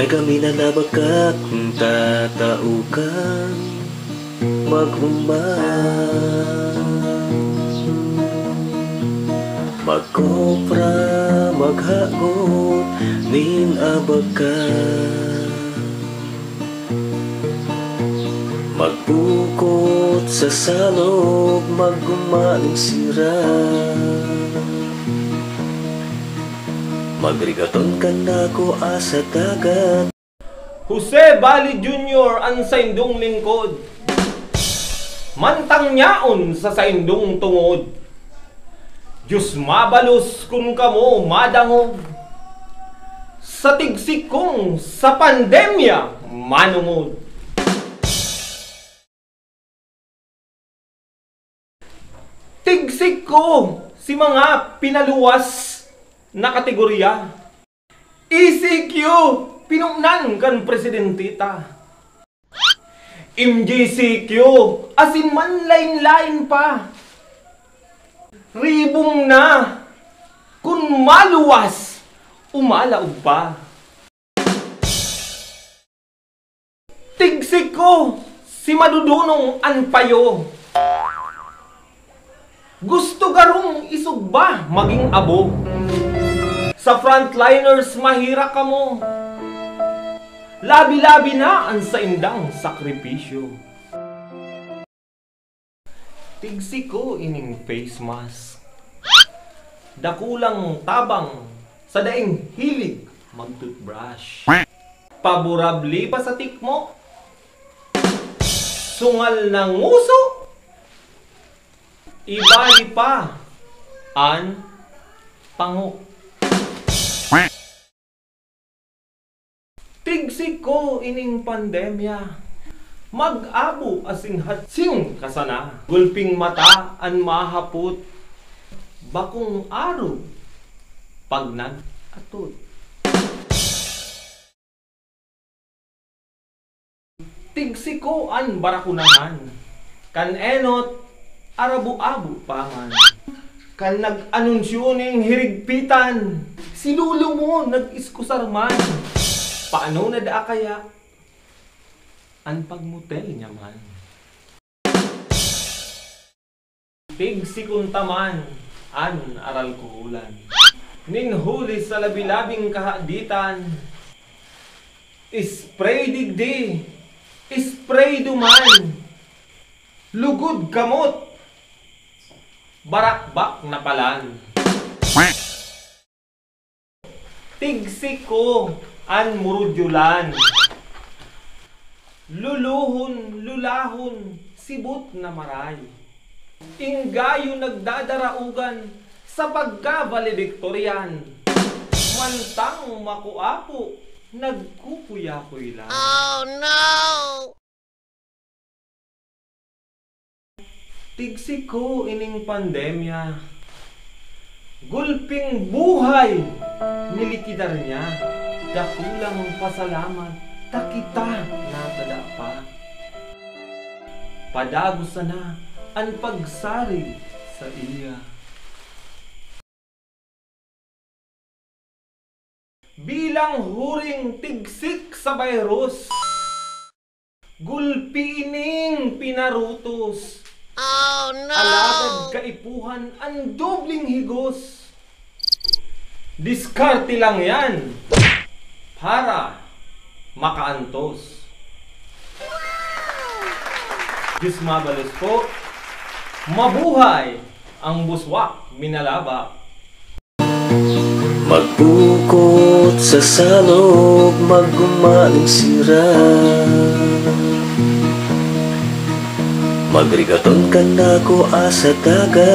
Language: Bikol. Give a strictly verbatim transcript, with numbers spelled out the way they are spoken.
Ay kami na nabakak tataukan, maghuman, magkopra, maghagot nin abakan, magpukot sa salog, maghuman nin sira, magrigaton kan dako asa dagat. Jose Bali Junior an saindong lingkod, mantang yaon sa saindong tungod. Diyos mabalos kun kamo madangog, sa tigsik kong sa pandemya manungod. Tigsik ko si mga pinaluwas na kategorya. E C Q, pinungnan kan presidente ta. M G C Q, asin manlain-lain pa. Ribong na, kun maluwas, umalaog pa. Tigsik ko si Madudunong an payo. Gusto garong isugba magin abo. Sa frontliners, mahira kamo. Labi-labi na an saindang sakripisyo. Tigsik ko ining face mask. Dakulang tabang sa daing hilig mag-toothbrush. Paborable pa sa tikmo. Sungal na nguso. Ibali pa an pango. Tigsik ko ining pandemya. Mag-abo asin hatsing ka sana. Gulping mata an mahapot. Bakong arog pag nag-atot. Tigsik ko an barakunahan. Kan enot, arabo-abo pa man. Kan nag-anunsyo ning hirigpitan, si lolo mo nag-iskusar man. Paano na daa kaya an pagmotel niya man? Tigsikon ta man an aralkoholan. Nin huli sa labi-labing kahaditan, spray digdi, spray duman, lugod kamot, barakbak na palan. Tigsik ko an murudyolan. Lulohon, lulahon, sibot na maray. Inggayo nagdadaraogan sa pagka-valedictorian. Mantang makuapo, nagkukuyakoy lang. Oh, no! Tigsik ko ining pandemya. Gulping buhay nilikidar niya. Dakulang pasalamat ta kita natada pa. Padagos sana an pagsarig saiya. Bilang huring tigsik sa virus, gulpi ining pinarutos. Oh, no! Alagad kaipuhan an dobling higos. Diskarte lang yan para makaantos. Diyos mabalos po. Mabuhay ang buswak minalabak. Magpukot sa salog, maghuman nin sira, magrigaton kan dako asa dagat.